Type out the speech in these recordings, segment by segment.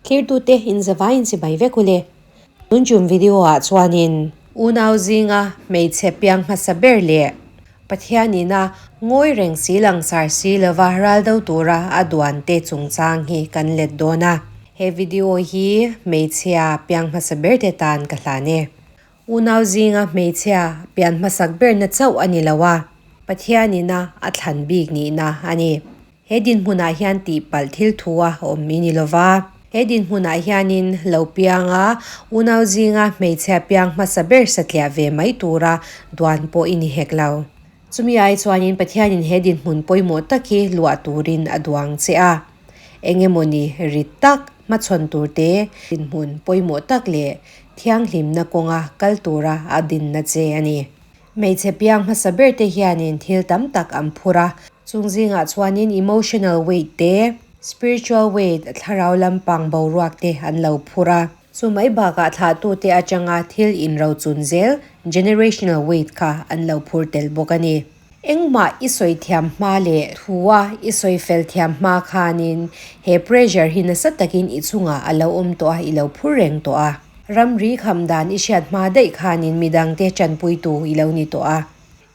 Thirtute inzavaiin chibai vek ule. Tun tum video ah chuanin. Unau zinga hmeichhe piang hmasa ber leh Pathian ina ngawi reng si langsar si lova ral do tura a duan te chungchang hi kan let dawn a. He video hi hmeichhia piang hmasa ber te tan ka hlan e. Unau zinga hmeichhia pian hmasak berna chauh a ni lo a, Pathian ina a thlan bik nihna a ni. He dinhmunah hian tihpalh thil thu a awm i ni lo va. He dinhmunah hianin lo pianga unau zinga hmeichhia piang hmasa ber satliah ve mai tura duan pawh i ni hek lo. Chumi ai chuanin Pathianin he dinhmun pawimawh tak hi luah turin a duang che a. Eng emawni rit tak hmachhawn tur te, dinhmun pawimawh tak leh thianghlimna kawnga kal tura a dinna che a ni. Hmeichhe piang hmasa ber te hianin thil tam tak an phur a, chung zingah chuanin emotional weight te, spiritual weight, thlarau lampang boruak te an lo phur a. Chu mai bakah thlahtute atanga thil inrochun zel, generational weight, kha an lo phur tel bawk a ni. Engmah i sawi thiam hma leh thua i sawi fel thiam hma khanin he pressure hi nasa takin i chungah a lo awm tawh a, i lo phur reng tawh a. Ramri kham dan i hriat hma daih khanin midangte tanpuitu i lo ni tawh a.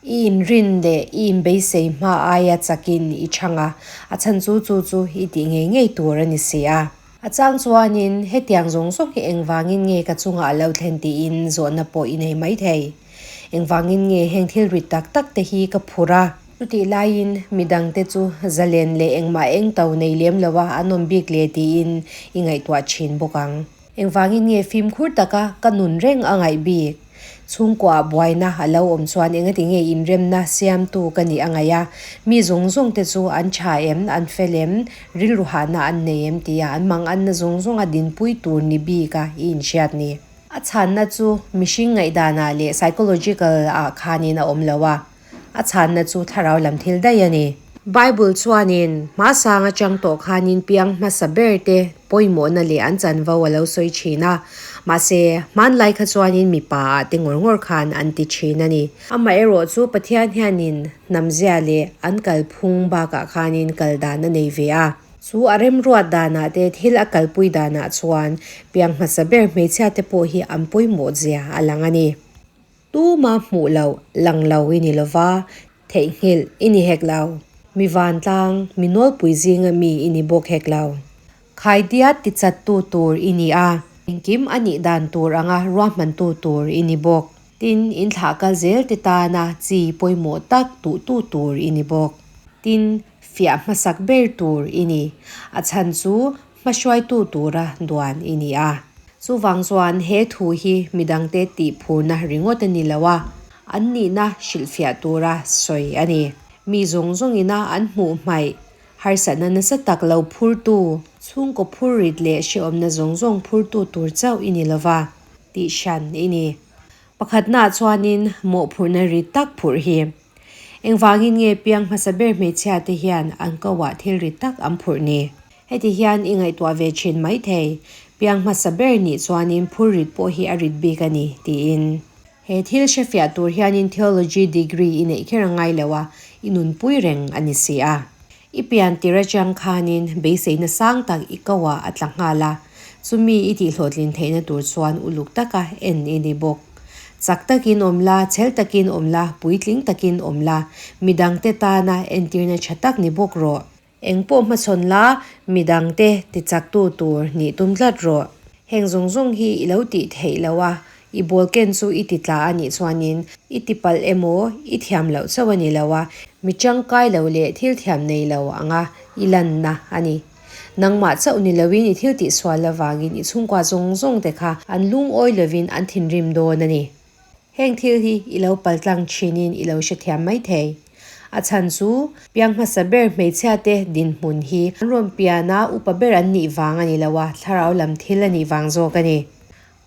I inrin leh i inbeisei hma aia chakin i chhang a, a chhan chu chu chu i tih ngei ngei tur a ni si a. A chang chuanin hetiang zawng zawng hi engvangin nge ka chungah a lo thlen tiin zawhna pawh i nei maithei. Engvangin nge heng thil rit tak tak te hi ka phur a? Chutih laiin midangte chu zalen leh engmah engto nei lem loa an awm bik le tiin i ngaihtuah thin bawk ang. Engvangin nge fimkhur taka ka nun reng a ngaih bik? Chhungkuaah buaina a lo awm chuan engati nge inremna siamtu ka nih a ngaih a? Mi zawng zawng te chu an tha em, an fel em, rilru hahna an nei em tia an manganna zawng zawnga dinpui tur ni bika i inhriat ni. A chhanna chu mihring ngaihdanah leh psychological ah khanin a awm lo a. A chhanna chu thlarau lam thil daih a ni. Bible chuanin hmasang atang tawh khanin piang hmasa ber te pawimawhna leh an chanvo a lo sawi thin a. Mahse, hmanlai kha chuanin mipa ah te ngawr ngawr khan an ti thin a ni. Amaherawh chu Pathian hianin hnamzia leh an kalphung bakah khanin kal dan a nei ve a. Chu a remruat danah te thil a kalpui danah chuan piang hmasa ber hmeichhia te pawh hi an pawimawh zia a lang a ni. Tuma hmuh loh lang lo i ni lova, theihnghilh i ni hek lo. Mi vantlang, mi nawlpui zinga mi i ni bawk hek lo. Khaidiat tichattu tur i ni a, engkim a nih dan tur anga ruahmantu tur i ni bawk. Tin, inthlah kal zel te tana chi pawimawh tak tuhtu tur i ni bawk. Tin, fiah hmasak ber tur i ni. A chhan chu Hmahruaitu tura duan i ni a. Chuvang chuan he thu hi midangte tihphurna ringawt a ni lo a, an nihna hrilhfiah tura sawi a ni. Mi zawng zawngina an hmuh hmaih, harsatna nasa tak lo phurtu, chhungkaw phurrit leh hrehawmna zawng zawng phurtu tur chauh i ni lo va, tih hran i ni. Pakhatnaah chuanin mawhphurhna rit tak phurh hi. Engvangin nge piang hmasa ber hmeichhia te hian an koah thil ri tak an phurh ni? Heti hian i ngaihtuah ve thin mai thei, piang hmasa ber nih chuanin phur rit pawh hi a rit bik a ni, tiin. He thil hrefiah tur hianin theology degree i neih kher a ngai lo a, i nunpui reng a ni si a. I pian tir atang khanin beiseina sang tak i koah a tla nghal a, chumi i tihhlawhtlin theihna tur chuan uluk taka en i ni bawk. Chak takin awm la, chhel takin awm la, puitling takin awm la, midangte tana entirna tha tak ni bawk rawh. Engpawh hmachhawn la, midangte tichaktu tur nih tum tlat rawh. Heng zawng zawng hi i lo tih theih loh a, i ball ken chu i ti tla a nih chuanin i ti palh emaw i thiam loh chauh a ni lo a, mi tangkai lo leh thil thiam nei lo anga i lanna a ni. Nangmah chauh ni loin i thil tih sual avangin i chhungkua zawng zawng te kha an lungawi lovin an thinrim dawn a ni. Heng thil hi i lo paltlang thinin i lo hrethiam mai thei. A chhan chu, piang hmasa ber hmeichhiate dinhmun hi an rawn pian a, upa ber an nih vang a ni lo a, thlarau lam thil a nih vang zawk a ni.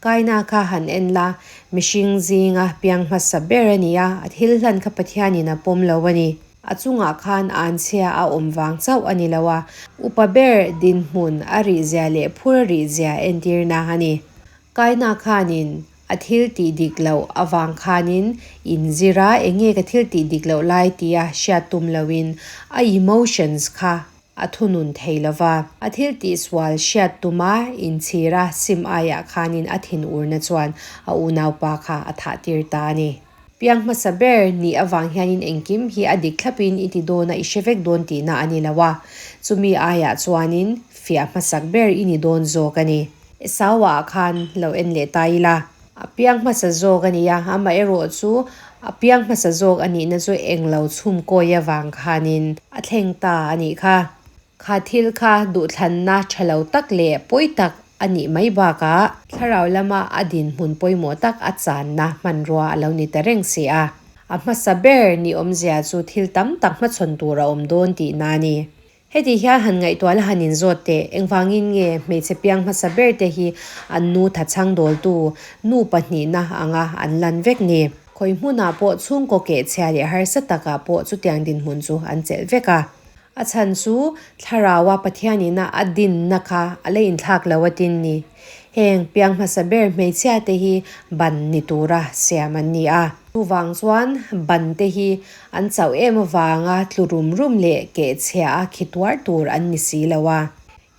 Kaina kha han en la, mihring zinga piang hmasa ber a ni a, a thil hlan kha Pathianin a pawm lo a ni. A chungah khan anchhia a awm vang chauh a ni lo a, upa ber dinhmun a rihzia leh phur a rihzia entirna a ni. Kaina khanin. A thil tih dik loh avang khanin inzir a, enge ka thil tih dik loh lai tia hriat tum loin a emotions kha a thunun thei lo va. A thil tih sual hriat tuma inchhir a sim aiah khanin a thinurna chuan a unaupa kha a thah tir ta a ni. Piang hmasa ber nih avang hianin engkim hi a dik thlapin i ti dawn a, i hre vek dawn tihna a ni lo a, chumi aiah chuanin fiah hmasak ber i ni dawn zawk a ni. Esau-ah khan lo en leh ta ila. A piang hmasa zawk a ni a, amaherawh chu a piang hmasa zawk a nihna chu englo chhum kawi avang khanin a thleng ta a nih kha. Kha thil kha duhthlanna tha lo tak leh pawi tak a nih mai bakah thlarau lama a dinhmun pawimawh tak a channa hmanrua a lo ni ta reng si a. A hmasa ber ni awmzia chu thil tam tak hmachhawn tur a awm dawn tihna a ni. Heti hian han ngaihtuah la han inzawt teh, engvangin nge hmeichhe piang hmasa ber te hi an nu thachhang dawltu nu pahnihna anga an lan vek ni? Khawi hmunah pawh chhungkaw kehchhia leh harsa takah pawh chutiang dinhmun chu an chelh vek a. A chhan chu Thlaraua Pathianina a dinna kha a la inthlak lo a tin ni. Heng piang hmasa ber hmeichhia te hi ban ni tura siam an ni a. Chuvang chuan ban te hi an chauh em avanga tlu rum rum leh kehchhia a khi tuar tur an ni si lo a.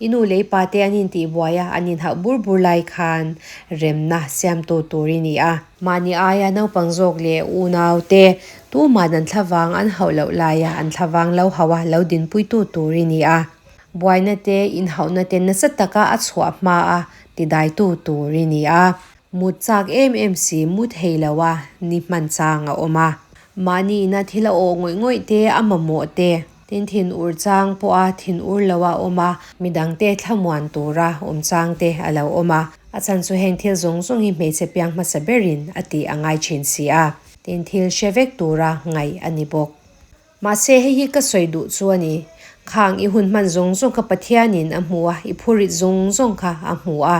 I nu leh i pa te an intihbuai a, an inhauh bur bur lai khan remna siamtu tur i ni a. Mahni aia naupang zawk leh unau te tuman an thlavang an hauh loh laia an thlavang lo hauh a, lo dinpuitu tur i ni a. Buaina te, inhauhna te nasa taka a chhuah hma a tidaitu tur i ni a. Mut chak em em si mu thei lo a ni hman chang a awm a. Mahni ina thil a awh ngawih ngawih te, a mamawh te. Tin thin ur chang pawh a thin ur lo a awm a, midangte thlamuan tura awm chang te a lo awm a. A chhan chu heng thil zawng zawng hi hmeichhe piang hmasa berin a tih a ngai thin si a. Tin thil hre vek tura ngaih a ni bawk. Mahse hei hi ka sawi duh chu a ni. Khang i hun hman zawng zawng kha Pathianin a hmu a, i phurit zawng zawng kha a hmu a.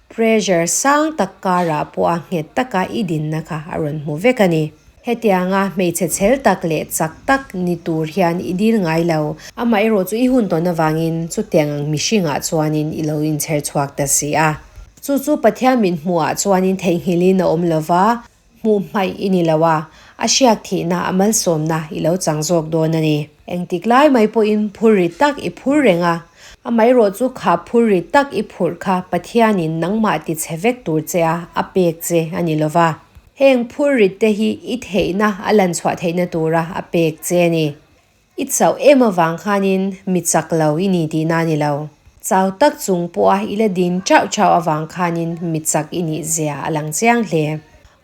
Pressure sang tak karah pawh a nghet taka i dinna kha a rawn hmu vek a ni. Hetianga hmeichhe chhel tak leh chak tak ni tur hian i dil ngai lo. Amaherawh chu i hun tawn avangin chutiang ang mihringah chuanin i lo inchher chhuak ta si a. Chu chu Pathian min hmuhah chuanin theihnghilhin a awm lo va, Hmuh hmaih i ni lo a, a hriak thihna a malsawmna i lo chang zawk dawn a ni. Engtik lai mai pawhin phur ri tak i phur reng a, amaherawh chu kha phur ri tak i phurh kha Pathianin nangmah ti chhe vek tur che a a pek che a ni lo va. Heng phur rit te hi i theihna a lan chhuah theihna tura a pek che a ni. I chauh em avang khanin mi chak lo i ni tihna a ni lo. Chau tak chung pawha i la din chauh chauh avang khanin mi chak i nih zia a lang chiang hle.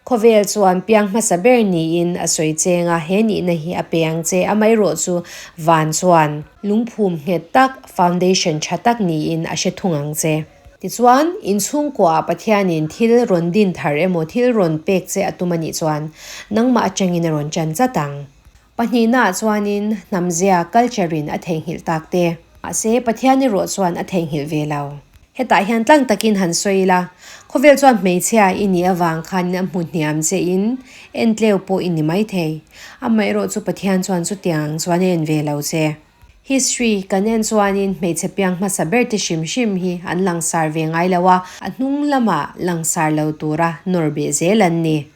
Khawvel chuan piang hmasa ber niin a sawi cheng a, he nihna hi a pe ang che. Amaherawh chu van chuan lungphum nghet tak, foundation tha tak niin a hre thung ang che. Tichuan, inchhungkuaah Pathianin thil rawn din thar emaw thil rawn pek che a tum a nih chuan nangmah atangin a rawn chan chat ang. Pahnihnaah chuanin hnamzia, culture, in a theihnghilh tak te. Mahse, Pathian erawh chuan a theihnghilh ve lo. Hetah hian tlang takin han sawi ila, khawvel chuan hmeichhia i nih avang khanin a hmu hniam che in, entleu pawh i ni maithei. Amaherawh chu Pathian chuan chutiang chuan a en ve lo che. History kan en chuanin hmeichhe piang hmasa ber te hrim hrim hi an langsar ve ngai lo a, a hnung lamah langsar lo tura nawr beh zel an ni.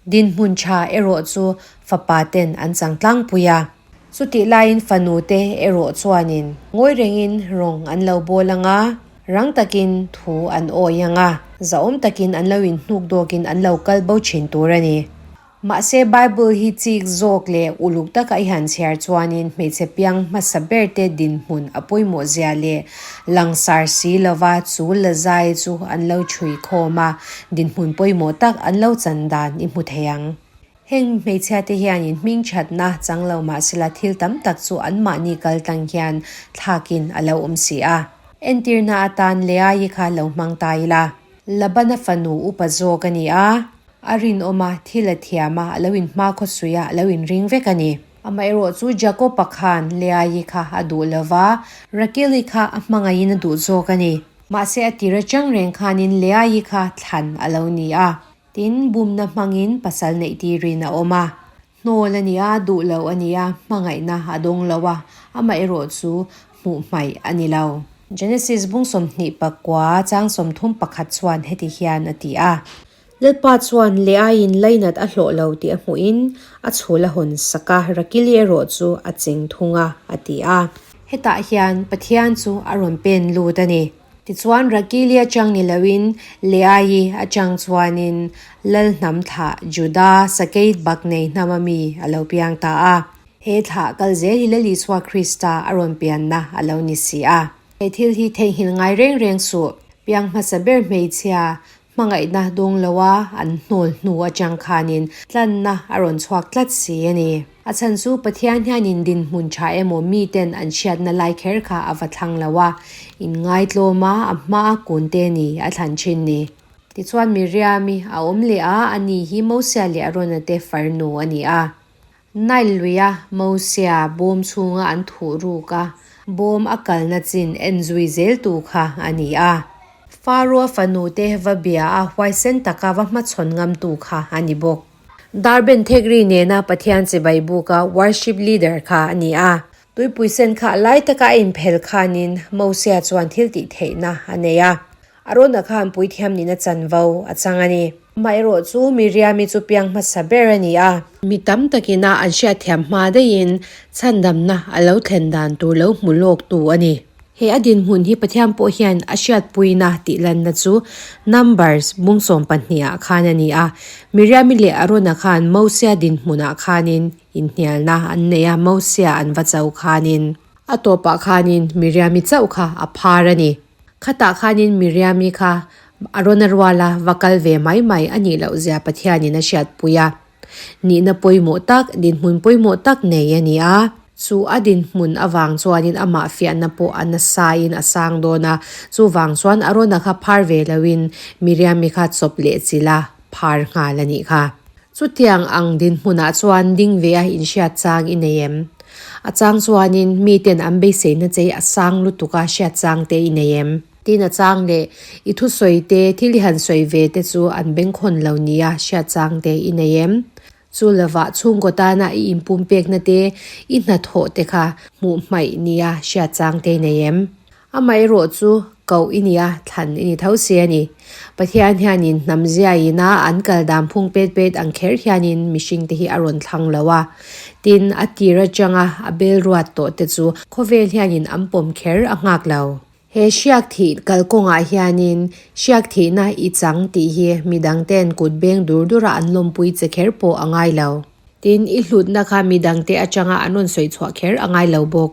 Dinhmun tha erawh chu fapa ten an chang tlangpui a. Chutih laiin fanu te erawh chuanin ngawi rengin rawng an lo bawl ang a, rang takin thu an awi ang a, zahawm takin an lo inhnuk dawkin an lo kal bo thin tur a ni. Mahse Bible hi chik zawk leh uluk taka i han chhiar chuanin hmeichhe piang hmasa ber te dinhmun a pawimawh zia leh Langsar si lova chu lazai chu an lo chhui khawm a, dinhmun pawimawh tak an lo chan dan i hmu thei ang. Heng hmeichhia te hianin hming thatna chang lo mahsela thil tam tak chu anmahni kal tlang hian thlakin a lo awm si a. Entirna atan Leaii kha lo hmang ta ila. Labana fanu upa zawk a ni a, a rinawm a, thil a thiam a, a lo inhma khawsuih a, a lo inring vek a ni. Amaherawh chu Jakob-a khan Leaii kha a duh lo va, Rakeli kha a hmangaihin a duh zawk a ni. Mahse a tir atang reng khanin Leaii kha thlan a lo ni a, tin bumna hmangin pasal neih tirin a awm a. Hnawl a ni a, duh lo a ni a, hmangaihna a dawng lo a, amaherawh chu hmuh hmaih a ni lo. Genesis bung 29 chang 31 chuan heti hian a ti a. Lalpa chuan Leaiin lainat a hlawh lo tih a hmuhin a chhul a hawn sak a, Rakili erawh chu a cheng thung a, a ti a. Hetah hian Pathian chu a rawn pen lut a ni. Tichuan Rakili atang ni loin Leaii atang chuanin Lal hnam thlah Juda Sakeit bak nei hnama mi a lo piang ta a. He thlah kal zel hi Lal Isua Krista a rawn pianna a lo ni si a. He thil hi theihnghilh ngai reng reng suh. Piang hmasa ber hmeichhia hmangaihna dawng loa an hnawl hnu atang khanin tlanna a rawn chhuak tlat si a ni. A chhan chu Pathian hianin dinhmun tha emaw miten an hriatna lai kher kha a va thlang lo a, inngaitlawm a, a hmaa kun te ni a thlan thin ni. Tichuan Miriam-i a awm leh a, ani hi Mosia leh Arona te farnu a ni a. Nile luia Mosia bawm chhunga an thuh ruk a, bawm a kalna chin en zui zeltu kha a ni a. Faroa fanu te va bia a huaisen taka va hmachhawn ngamtu kha a ni bawk. Darben Thekri nena Pathian chibai buka worship leader kha a ni a. Tuipui sen kha a lai taka a inphel khanin Mosia chuan thil tih theihna a nei a. Arona khan puithiam nihna chanvo a chang a ni. Amaherawh chu Miriami chu piang hmasa ber a ni a. Mi tam takin a an hriatthiam hma daihin chhandamna a lo thlen dan tur lo hmu lawktu a ni. He a dinhmun hi Pathian pawh hian a hriatpuina tih lanna chu Numbers bung 12 ah khan a ni a. Miriami leh Arona khan Mosia dinhmunah khanin inhnialna an nei a, Mosia an va cho khanin a tawpah khanin Miriami chauh kha a phar a ni. Khatah khanin Miriami kha a rawn a rual a, va kal ve mai mai a nih loh zia Pathianin a hriatpui a. Nihna pawimawh tak, dinhmun pawimawh tak nei a ni a. Chu a dinhmun avang chuanin amah fiahna pawh a nasain a sang dawn a, chuvang chuan a rawn a kha phar ve loin Miriami kha chawp leh chilh a phar nghal a nih kha. Chutiang ang dinhmunah chuan ding ve a inhriat chang i nei em? A chang chuanin miten an beiseina chei a sang lutuk a hriat chang te i nei em? Tin a chang leh i thusawi te, thil i han sawi ve te chu an bengkhawn lo nia hriat chang te i nei em? Chu lovah chhungkaw tana i inpumpekna te, i hnathawh te kha hmuh hmaih nia hriat chang te i nei em? Amaherawh chu koh i nia, thlan i ni tho si a ni. Pathian hianin hnam ziaiin a an kal dan phung pet pet ang kher hianin mihring te hi a rawn thlang lo a. Tin, a tir atanga a bel ruat tawh te chu khawvel hianin an pawm kher a nghak lo. He hriak thih kalkawngah hianin hriak thihna i chang tih hi midang ten kut beng dur dura an lawmpui che kher pawh a ngai lo. Tin, i hlutna kha midangte atanga an rawn sawi chhuah kher a ngai lo bawk.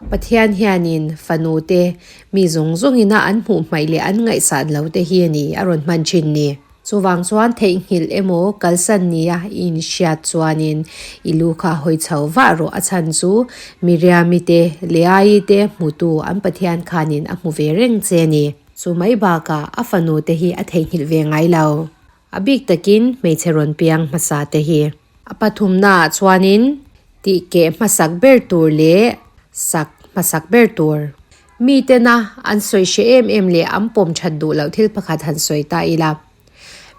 Pathian hianin fanu te, mi zawng zawngina an hmuh hmaih leh an ngaihsan lo te hi a ni a rawn hman thin ni. Chuvang chuan theihnghilh emaw kalsan nia i inhriat chuanin i lu kha hawi chho vah rawh a chhan chu Miriami te, Leaii te hmutu an Pathian khanin a hmu ve reng che a ni. Chu mai bakah a fanu te hi a theihnghilh ve ngai lo. A bik takin hmeichhe rawn piang hmasa te hi. A pathumnaah chuanin tih keh hmasak ber tur leh sak hmasak ber tur. Mitena an sawi hre em em leh an pawm that duh loh thil pakhat han sawi ta ila.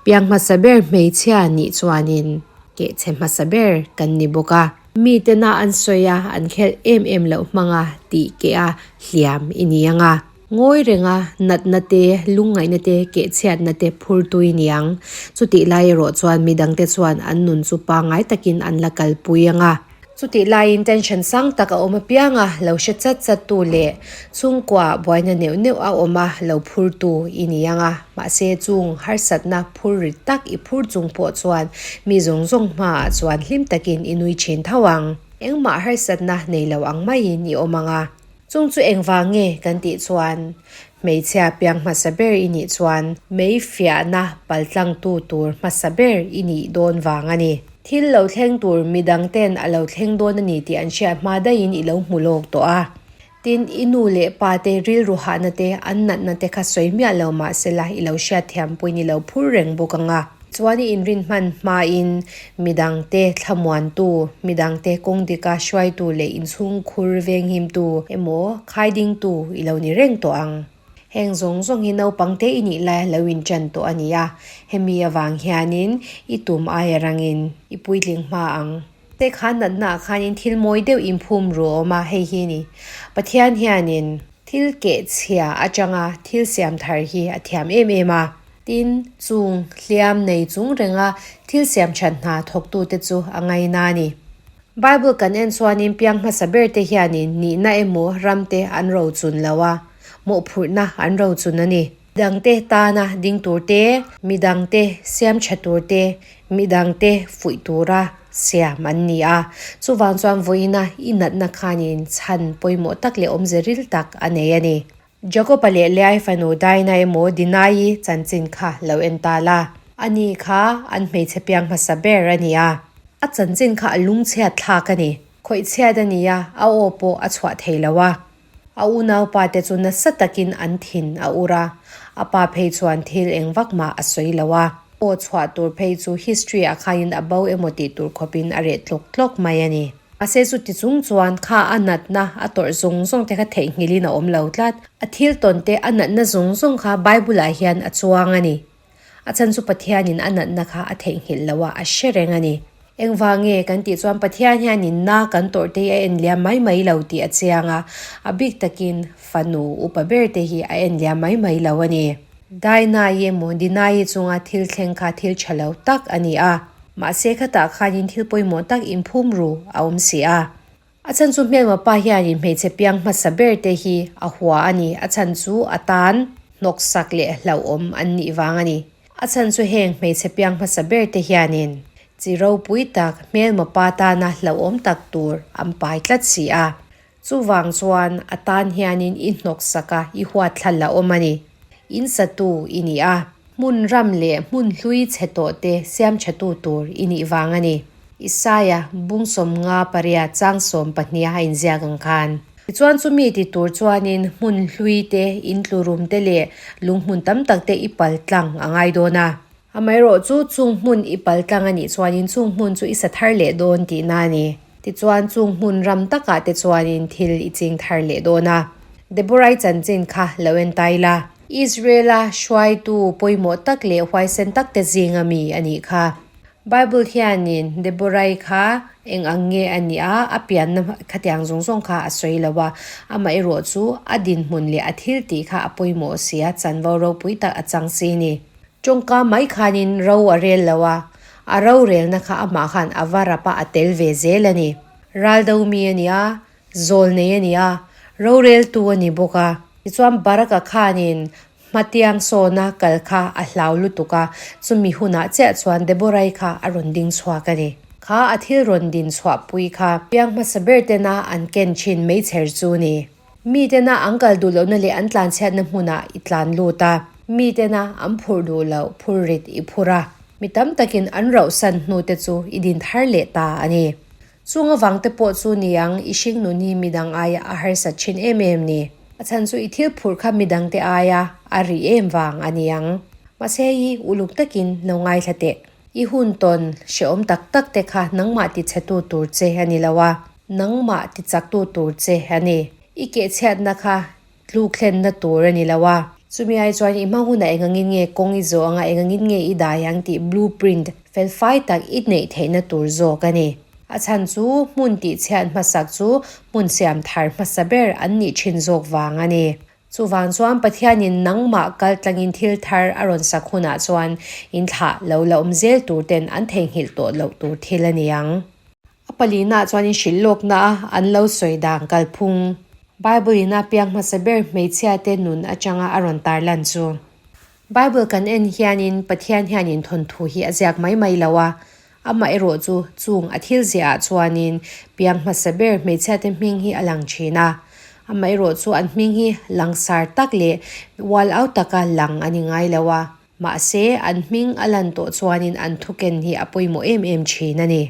Piang hmasa ber hmeichhia nih chuanin keh chhe hmasa ber kan ni bawk a. Mitena an sawi a an khelh em em loh hmanga tih keh a hliam i ni ang a. Ngawi renga natna te, lungngaihna te, kehchhiatna te phurtui niang. Chutih lai erawh chuan midangte chuan an nun chu pangngai takin an la kalpui ang a. Chutih laiin tension sang tak a awm apiang a, lo hre chat chat tu leh chhungkua buaina neuh neuh a awm a, lo phurtu i ni ang a. Mahse chung harsatna phur rit tak i phur chung pawh chuan mi zawng zawng hmaah chuan hlim takin i nui thin tho ang. Engmah harsatna nei lo ang maiin i awm ang a. Chung chu engvang nge kan tih chuan hmeichhia piang hmasa ber i nih chuan mei fiahna paltlangtu tur hmasa ber i nih dawn vang a ni. Thil lo thleng tur midang ten a lo thleng dawn a ni tih an hriat hma daihin i lo hmu lawk tawh a. Tin, i nu leh pa te rilru hahna te, an natna te kha sawi miah lo mah sela i lo hriatthiam puiin i lo phur reng bawk ang a. Chuan i inrin hman hmain midangte thlamuantu, midangte kawng dika hruaitu leh inchhungkhur venghimtu emaw khaidingtu i lo ni reng tawh ang. Heng zawng zawng hi naupangte i nih lai lo inṭan tawh a ni a, hemi avang hianin i tum aia rangin i puitling hma ang. Te khan natnaah khanin thil mawi deuh inphum ru a awm a, hei hi ni. Pathian hianin thil kehchhia atanga thil siam thar hi a thiam em em a. Tin, chung hliam nei chung renga thil siam that hna thawktute chu a ngaina a ni. Bible kan en chuanin piang hmasa ber te hianin nihna emaw ram te an rochun lo a, mawhphurhna an rochun a ni. Midangte tana ding tur te, midangte siam tha tur te, midangte fuih tura siam an ni a. Chuvang chuan vawiina i natna khanin chhan pawimawh tak leh awmze ril tak a nei a ni. Jakob-a leh Leai fanu Dinah emaw Dinai-i chanchin kha lo en ta la. Ani kha an hmeichhe piang hmasa ber a ni a. A chanchin kha a lungchhiat thlak a ni. Khawihchhiat a ni a, a aw pawh a chhuah thei lo a. A unaupa te chu nasa takin an thin a ur a, a pa phei chuan thil eng vak mah a sawi lo a. Aw chhuah tur phei chu history ah khain a bo emaw tih tur khawpin a reh tlawk tlawk mai a ni. Mahse chuti chung chuan kha a natna a tawrh zawng zawng te kha theihnghilhin a awm lo tlat. A thil tawn te a natna zawng zawng kha Bible ah hian a chuang a ni. A chhan chu Pathianin a natna kha a theihnghilh lo a, a hre reng a ni. Engvang nge kan tih chuan Pathian hianin na kan tawrh te hi a en liam mai mai lo tih a chiang a, a bik takin fanu upa ber te hi a en liam mai mai lo a ni. Dainai emaw Dinai chunga thil thleng kha thil tha lo tak a ni a, mahse khatah khanin thil pawimawh tak inphum ru a awm si a. A chhan chu hmelma pa hianin hmeichhe piang hmasa ber te hi a hua a ni, a chhan chu a tan hnawksak leh hlauhawm an nih vang a ni. A chhan chu heng hmeichhe piang hmasa ber te hianin chi ropui tak hmelma pa tana hlauhawm tak tur an pai tlat si a. Chuvang chuan a tan hianin i hnawksak a, i huat thla la awm a ni. In satu i ni a, hmun ram leh hmun hlui chhe tawh te siam thatu tur i nih vang a ni. Isaia bung 58 chang 12 a inziak ang khan. Tichuan chumi ti tur chuanin hmun hlui te, in tlurum te leh lunghmun tam tak te i pal tlang a ngai dawn a. Amaherawh chu chung hmun i pal tlang a nih chuanin chung hmun chu i sa thar leh dawn tihna a ni. Tichuan chung hmun ram takah te chuanin thil i ching thar leh dawn a. Deborah-i chanchin kha lo en ta ila. Israel-a hruaitu pawimawh tak leh huaisen tak te zinga mi a nih kha. Bible hianin Deborah-i kha eng ang nge a nih a, a pianna khatiang zawng zawng kha a sawi lo a, amah erawh chu a dinhmun leh a thil tih kha a pawimawh si a, chanvo ropui tak a chang si ni. Tawngka mai khanin ro a rel lo a, a rorelna kha amah khan a va rap a, a tel ve zel a ni. Raldo mi a ni a, zawl nei a ni a, roreltu a ni bawk a. Tichuan Baraka khanin Hmatiang sawna kal kha a hlau lutuk a, chumi hunah chiah chuan Deborah-i kha a rawn ding chhuak a ni. Kha a thil rawn din chhuahpui kha piang hmasa ber tena an ken thin meichher chu ni. Mi tena an kal duh lohna leh an tlanchhiatna hmunah i tlan lut a, mi tena an phurh duh loh phurrit i phur a, mi tam takin an rauhsan hnu te chu i din thar leh ta a ni. Chung avang te pawh chu niang i hring nun hi midang aia a harsat thin em em ni. A chhan chu i thil phurh kha midang te aia a ri em vang a niang. Mahse hei hi uluk takin lo ngaithla teh. I hun tawn hrehawm tak tak te kha nangmah ti chhetu tur che a ni lo a, nangmah ti chaktu tur che a ni. I kehchhiatna kha Tluk thlenna tur a ni lo a. Chumi ai chuan i hma hunah eng angin nge kawng i zawh anga eng angin nge i dai ang tih blue print fel fai tak i neih theihna tur zawk a ni. A chhan chu hmun tihchhiat hmasak chu hmun siam thar hmasa ber an nih thin zawk vang a ni. Chuvang chuan Pathianin nangmah kal tlangin thil thar a rawn sak hunah chuan inthlah lo la awm zel tur ten an theihnghilh tawh loh tur thil a ni ang. A palina chuanin hrilh lawkna a an lo sawi dan kalphung. Bible in a piang hmasa ber hmeichhia te nun atanga a rawn tarlan chu. Bible kan en hianin Pathian hianin thawnthu hi a ziak mai mai lo a, amah erawh chu chung a thil ziah ah chuanin piang hmasa ber hmeichhia te hming hi a lang thin a, amah erawh chu an hming hi langsar tak leh ual au taka lang a ni ngai lo a, mahse an hming a lan tawh chuanin an thuken hi a pawimawh em em thin a ni.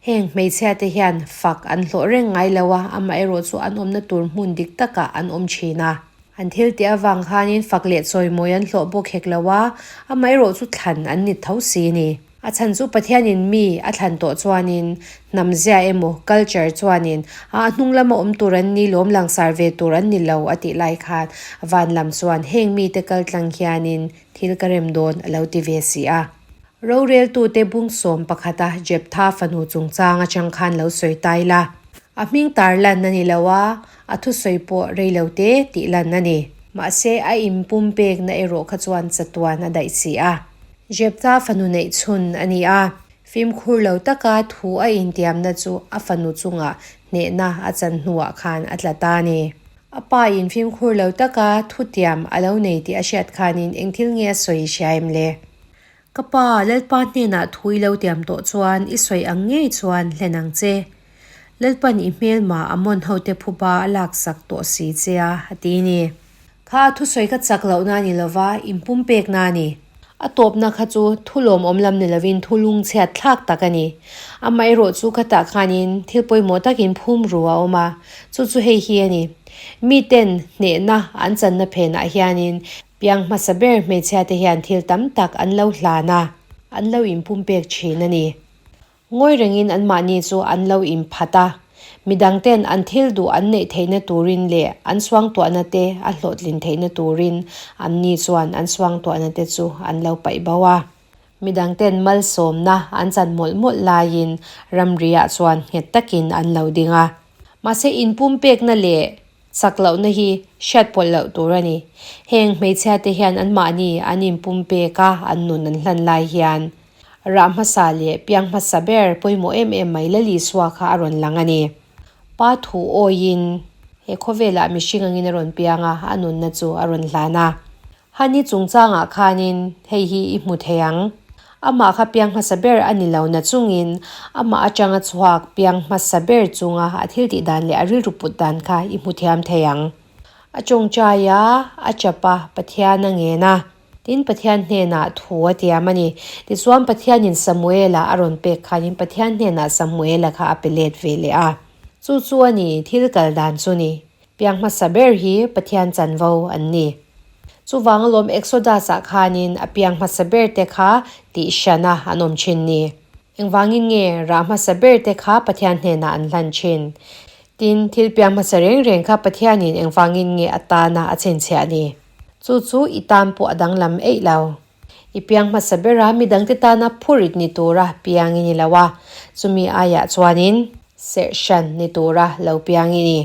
Heng hmeichhia te hian fak an hlawh reng ngai lo a, amaherawh chu an awmna tur hmun dik takah an awm thin a. An thil tih avang khanin fak leh chawimawi an hlawh bawk hek lo a, amaherawh chu thlan an ni tho si ni. A chhan chu Pathianin mi a thlan tawh chuanin hnamzia emaw culture chuanin a hnung lama awm tur an ni lawm langsar ve tur an ni lo a tih lai khan van lam chuan heng mite kaltlang hianin thil ka rem dawn a lo ti ve si a. Roreltute bung 11 a Jeptha fanu chungchang atang khan lo sawi ta ila. A hming tar lan a ni lo a, a thusawi pawh rei lo te tih lan a ni. Mahse, a inpumpekna erawh kha chuan chatuan a daih si a. Jeptha fanu neih chhun a ni a. Fimkhur lo taka thu a intiamna chu a fanu chungah hnehna a chan hnuah khan a tla ta a ni. A pa in fimkhur lo taka thutiam a lo nei tih a hriat khanin eng thil nge a sawi hria em le? Ka pa, Lalpa hnenah thu i lo tiam tawh chuan i sawi ang ngei chuan hlen ang che. Lalpan i hmelma a mawn hote phuba a laksak tawh si che a, a ti ni. Kha a thusawi ka chak lohna a ni lova, inpumpekna a ni. A tawpna kha chu thu lawmawm lam ni lovin thu lungchhiat thlak tak a ni. Amaherawh chu ka tah khanin thil pawimawh takin phum ru a awm a, chu chu hei hi a ni. Miten hnehna an channa phenah hianin piang hmasa ber hmeichhiate hian thil tam tak an lo hlan a, an lo inpumpek thin a ni. Ngawi rengin anmahni chu an lo inphat a, midangten an thil duh an neih theihna turin leh an suangtuahna te a hlawhtlin theihna turin anni chuan an suangtuahna te chu an lo paih bo a. Midangten malsawmna an chan mawlh mawlh laiin ramriah chuan nghet takin an lo ding a. Mahse inpumpekna leh chak lohna hi hriat pawlh loh tur a ni. Heng hmeichhia te hian anmahni an inpumpek a, an nun an hlan lai hian rah hmasa leh piang hmasa ber pawimawh em em mai Lal Isua kha a rawn lang a ni. Pa thu awiin he khawvelah mihring angin a rawn piang a, a nunna chu a rawn hlan a. Hani chungchangah khanin hei hi i hmu thei ang. Amah kha piang hmasa ber a ni lo na chungin amah atanga chhuak piang hmasa ber chunga a thil tih dan leh a rilru put dan kha i hmu thiam thei ang. A tawngtai a, a chap a, Pathian a ngen a. Tin, Pathian hnenah thu a tiam a ni. Tichuan, Pathianin Samuela a rawn pek khanin Pathian hnenah Samuela kha a pe let ve leh a. Chu chu a ni, thil kal dan chu ni. Piang hmasa ber hi Pathian chanvo an ni. Chuvang alawm Exodus-ah khanin a piang hmasa ber te kha tih hrana an awm thin ni. Engvangin nge rah hmasa ber te kha Pathian hnenah an hlan thin? Tin, thil piang hmasa reng reng kha Pathianin engvangin nge a tana a chhinchhiah ni? Chu chu i tan pawh a danglam eih lo. I piang hmasa bera midangte tana phurit ni tura piang i ni lo a, chumi aiah chuanin serh hran ni tura lo piang i ni.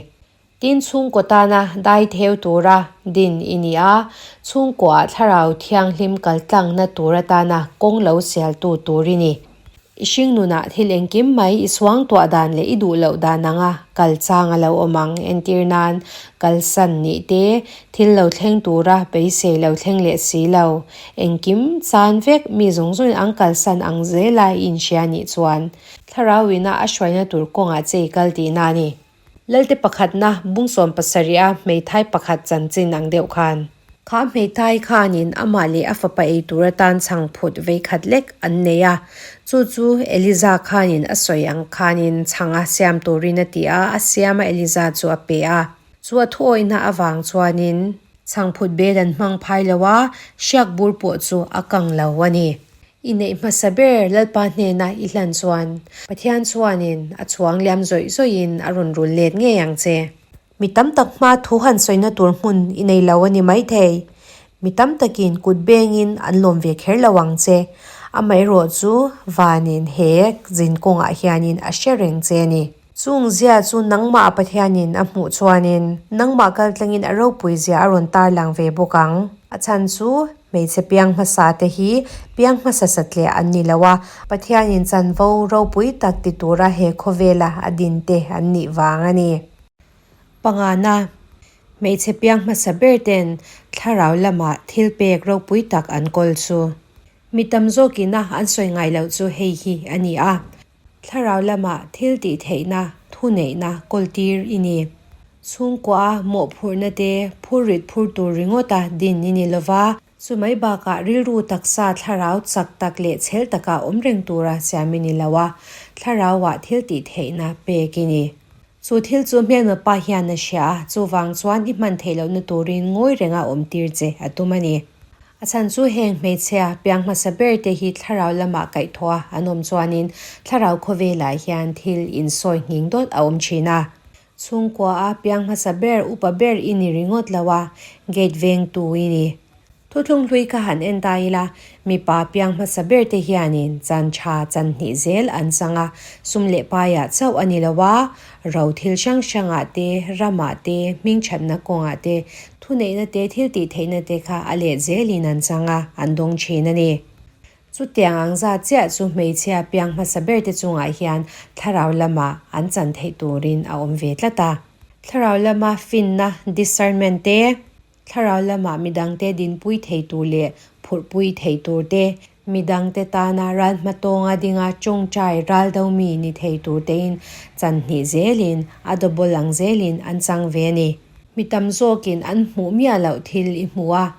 Tin chhungkaw tana dai theu tura din i ni a, chhungkuaah thlarau thianghlim kaltlangna tur atana kawng lo sialtu tur i ni. I hring nunah thil engkim mai i suang tuah dan leh i duh loh dan anga kal chang a lo awm ang. Entir nan, kalsan nih te, thil lo thleng tura beisei lo thleng leh si lo. Engkim chan vek mi zawng zawngin an kalsan ang zela i inhria nih chuan thlarau ina a hruaina tur kawngah che i kal tihna a ni. Lalte pakhatna bungsawm pasarih a hmeithai pakhat chanchin ang deuh khan. Kha hmeithai khanin amah leh a fapa ei tur atan chhang phut vei khat lek an nei a, chu chu Eliza khanin a sawi ang khanin chhang a siam turin a ti a, a siam a Eliza chu a pe a. Chu a thuawihna avang chuanin chhang phut bel an hmang phai lo a, hriak bur pawh chu a kang lo a ni. I neih hmasa ber Lalpa hnena i hlan chuan Pathian chuanin a chuang liam zawih zawihin a rawn rul let ngei ang che. Mi tam tak hma thu han sawina tur hmun i nei lo a ni maithei. Mi tam takin kut bengin an lawm ve kher lo ang che. Amaherawh chu vanin he zin kawngah hianin a hre reng che a ni. Chung zia chu nangmah Pathianin a hmuh chuanin nangmah kaltlangin a ropui zia a rawn tarlang ve bawk ang. A chhan chu hmeichhe piang hmasa te hi piang hmasa satliah an ni lo a, Pathianin chanvo ropui tak ti tura he khawvela a din te an nih vang a ni. Pangana, hmeichhe piang hmasa ber ten thlarau lamah thil pek ropui tak an kawl chu. Mi tam zawkina an sawi ngai loh chu hei hi a ni a. Thlarau lamah thil tih theihna, thuneihna kawltir i ni. Chhungkua mawhphurhna te phurrit phur tur ringawta din i ni lova, chumai bakah rilru taksa thlarau chak tak leh chhel taka awm reng tura siam i ni lo a, thlarauah thil tih theihna pek i ni. Chu thil chu hmelma pa hian a hria a, chuvang chuan i hman theih lohna turin ngawi renga awmtir che a tum a ni. A chhan chu heng hmeichhia piang hmasa ber te hi thlarau lamah kaihthawh a an awm chuanin thlarau khawvelah hian thil insawi nghing dawt a awm thin a. Chhungkua a piang hmasa ber upa ber i ni ringawt lo a, gate vengtu i ni. Thuthlung hlui kha han en ta ila, mipa piang hmasa ber te hianin chan tha chan hnih zel an chang a, sum leh paiah chauh a ni lo a, ro thil hrang hrangah te, ramah te, hmingthatna kawngah te, thuneihna te, thil tih theihna te kha a let zelin an chang a, an dawng thin a ni. Chutiang ang zat chiah chu hmeichhia piang hmasa ber te chungah hian thlarau lama an chan theih turin a awm ve tlat a. Thlarau lama finna, discernment, te, thlarau lama midangte dinpui thei tur leh phurhpui thei tur te, midangte tana ral hmatawnga dinga tawngtai ral do mi ni thei tur tein chan hnih zelin a double ang zelin an chang ve a ni. Mi tam zawkin an hmuh miah loh thil i hmu a,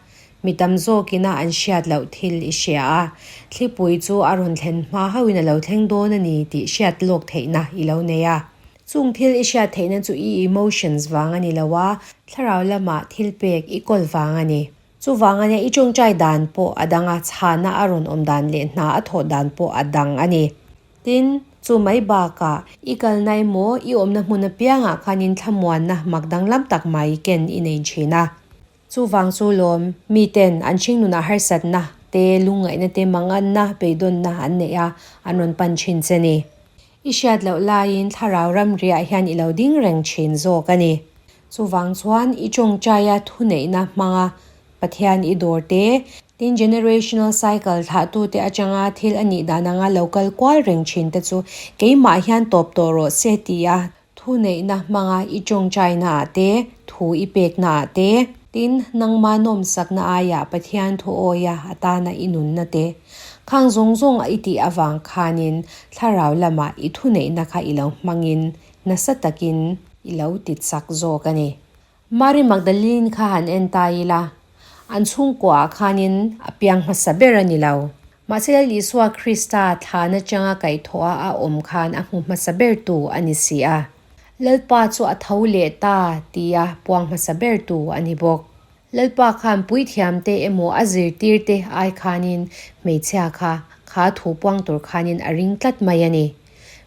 Mi tam zawkina an hriat loh thil i hria a, thlipui chu a rawn thlen hma hauhin a lo thleng dawn a ni tih hriat lawk theihna i lo nei a. Chung thil i hriat theihna chu i emotions vang a ni lo a, thlarau lamah thil pek i kawl vang a ni. Chuvang ania i tawngtai dan pawh a dang a, chhana a rawn awm dan leh hna a thawh dan pawh a dang a ni. Tin, chu mai bakah i kalna emaw i awmna hmun apiangah khanin thlamuanna mak danglam tak mai ken i nei thin a. Chuvang chu lawm, miten an hringnunah harsatna te, lungngaihna te, manganna, beidawnna an neih a, an rawn pan thin che ni. I hriat loh laiin thlarau ramriah hian i lo ding reng thin zawk a ni. Chuvang chuan i tawngtaia thuneihna hmanga Pathian i dawr te, tin generational cycle thlahtute atanga thil a nih dan anga lo kal kual reng thin te chu keimah hian tawp tawh rawh se tia Thuneihna hmanga i tawngtainaah te, thu i peknaah te, tin, nangma nawmsakna aiah Pathian thu awia atana i nunna te, khang zawng zawng a i tih avang khanin thlarau lamah i thuneihna kha i lo hmangin nasa takin i lo ti chak zawk a ni. Mary Magdalene kha han en ta ila, an chhungkuaah khanin a piang hmasa ber a ni lo. Mahse Lal Isua Krista thlan atanga kaihthawha a awm khan a hmu hmasa bertu a ni si a. Lalpa chu a tho leh ta tia puang hmasa bertu a ni bawk. Lalpa khan puithiamte emaw a zirtirte ai khanin hmeichhia kha kha thu puang tur khanin a ring tlat mai a ni.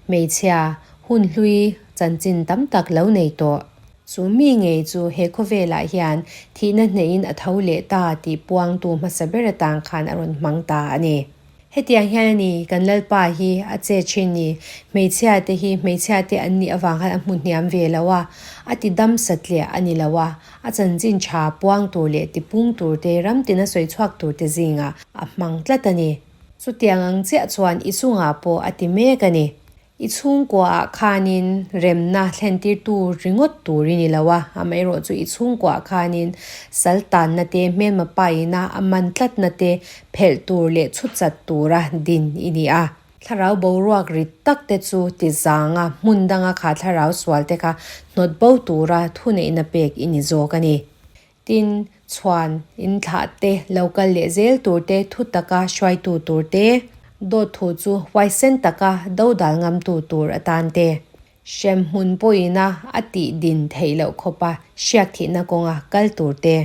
Hmeichhia hun hlui chanchin tam tak lo nei tawh. Chu mi ngei chu he khawvelah hian thihna hneihin a tho leh ta tih puangtu hmasa ber atang khan a rawn hmang ta a ni. Hetiang hian a ni, kan Lalpa hi a che thin ni, hmeichhia te hi hmeichhia te an nih avang khan a hmu hniam ve lo a, a ti dam satliah a ni lo a, a chanchin tha puang tur leh ti pung tur te, ram tina sawi chhuak tur te zingah a hmang tlat a ni. Chutiang ang chiah chuan i chungah pawh a ti mek a ni. I chhungkuaah khanin remna thlentirtu ringawt tur i ni lo a, amaherawh chu i chhungkuaah khanin sal tanna te, hmelma paina a man tlatna te phelh tur leh chhutchat tura din i ni a. Thlarau boruak rit tak te chu ti zanga hmun danga kha thlarau sual te kha hnawt bo tura thuneihna pek i ni zawk a ni. Tin, chhuan in thlah te, lo kal leh zel tur te, thu taka hruaitu tur te, dawt thu chu huaisen taka dodal ngamtu tur atan te, hrem hmun pawhina a tih din theih loh khawpa hriak thihna kawnga kal tur te.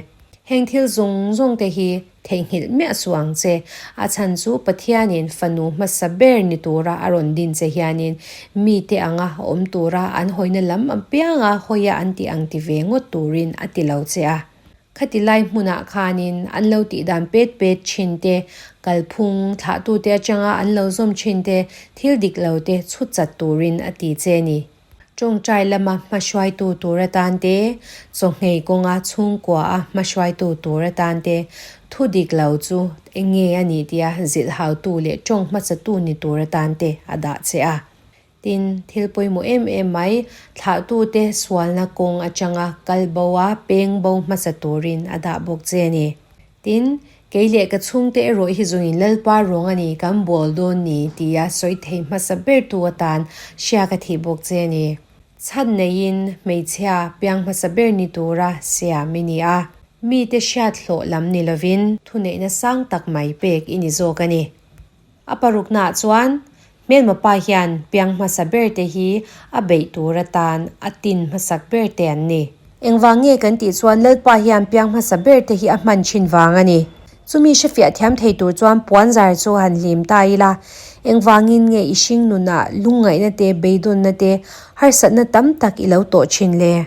Heng thil zawng zawng te hi theihnghilh miah suh ang che. A chhan chu Pathianin fanu hmasa ber ni tura a rawn din che hianin mite anga awm tura an hawina lam apianga hawia an tih ang ti ve ngawt turin a ti lo che a. Khati lai hmunah khanin an lo tih dan pet pet thin te, kalphung thlahtute atanga an lo zawm thin te, thil dik lo te chhut chat turin a ti che ni. Tawngtai lama hmahruaitu tur atan te, chawhngei kawnga chhungkua a hmahruaitu tur atan te, thu dik lo chu eng nge a nih tia zilh hautu leh tawng hmasatu ni tur atan te a dah che a. Tin, thil pawimawh em em mai, thlahtute sualna kawng atanga kal bo a peng bo hmasa turin a dah bawk che a ni. Tin, kei leh ka chhungte erawh hi zawngin Lalpa ruang a ni, kan bual dawn ni, tia sawi thei hmasa bertu atan hria ka thih bawk che a ni. Chhan neiin hmeichhia piang hmasa ber ni tura siam i ni a, mite hriat hlawh lam ni lovin thuneihna sang tak mai pek i ni zawk a ni. A paruknaah chuan hmelma pa hian piang hmasa berte hi a beih tur atan a tin hmasak berte an ni. Engvang nge kan tih chuan Lalpa hian piang hmasa berte hi a hman thin vang a ni. Chumi hrefiah thiam thei tur chuan puanzar chu han hlim ta ila, engvangin nge i hring nunah lungngaihna te, beidawnna te, harsatna tam tak i lo tawh thin le?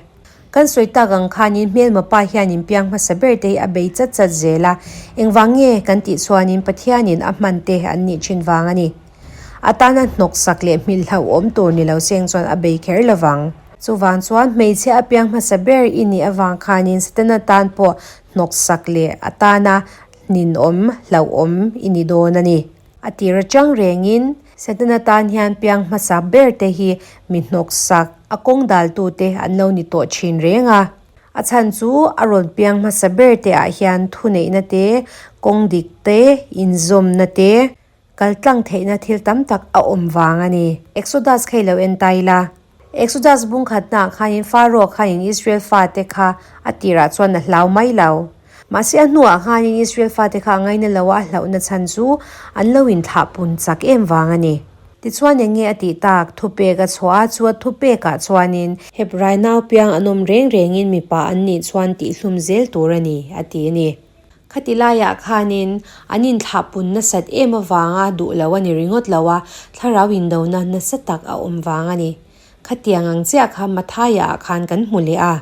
Kan sawi tak ang khanin hmelma pa hianin piang hmasa ber te hi a bei chat chat zel a, engvang nge kan tih chuanin Pathianin a hman te an nih thin vang a ni. A tana hnawksak leh hmilh hlauhawm tur ni lo seng chuan a bei kher lovang. Chuvang chuan hmeichhia a piang hmasa ber i nih avang khanin Setana tan pawh hnawksak leh a tana hninawm hlauhawm i ni dawn a ni. A tir atang rengin Setana tan hian piang hmasa ber te hi mi hnawksak a kawng daltute an lo ni tawh thin reng a. A chhan chu a rawn piang hmasa ber te ah hian thuneihna te, kawng dik te, inzawmna te, kal tlang theihna thil tam tak a awm vang a ni. Exodus kha i lo en ta ila. Exodus bung khatnaah khanin Pharaoh khanin Israel fate kha a tirah chuan a hlau mai lo. Mahse a hnuah khanin Israel fate kha a ngaina lo a, a hlauhna chhan chu an lo inthlah pun chak em vang a ni. Tichuan eng nge a tih tak? Thupek a chhuah a, chu a thupekah chuanin. Hebrai nau piang an awm reng rengin mipa an nih chuan tihhlum zel tur a ni, a ti a ni. Khati laiah khanin an inthlah pun nasat em avanga duh lo a ni ringawt lo a, thlarau indona nasa tak a awm vang a ni. Khatiang ang chiah kha Mathaia-ah khan kan hmu leh a.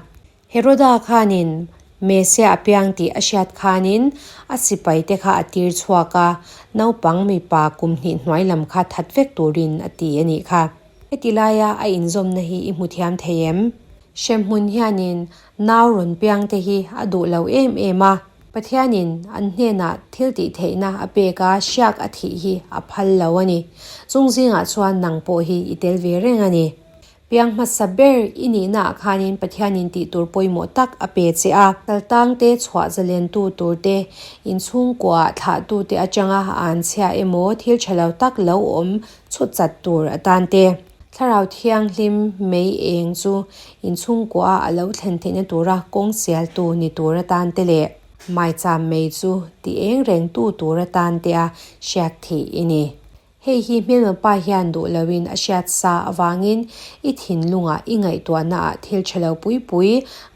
Heroda khanin Mesia a piang tih a hriat khanin a sipaite kha a tir chhuak a, naupang mipa kum hnih hnuai lam kha that vek turin a ti a nih kha. Heti laia a inzawmna hi i hmu thiam thei em? Hremhmun hianin Nau rawn piang te hi a duh lo em em a, Pathianin an hnenah thil tih theihna a pek a, hriak a thih hi a phal lo a ni. Chung zingah chuan nang pawh hi i tel ve reng a ni. Piang hmasa ber i nihnaah khanin Pathianin tih tur pawimawh tak a pe che a. Kaltangte chhuah zalentu turte, inchhungkuaah thlahtute atanga an chhia emaw thil tha lo tak lo awm chhut chat tur atan te. Thlarau Thianghlim mei eng chu inchhungkuaha a lo thlen theihna tura kawng sialtu ni tur atan te leh maicham mei chu ti eng rengtu tur atan te a hriat theih i ni. Hei hi hmelmapa hian duh loin a hriat sa avangin i thinlungah i ngaihtuahnaah thil tha lo pui pui,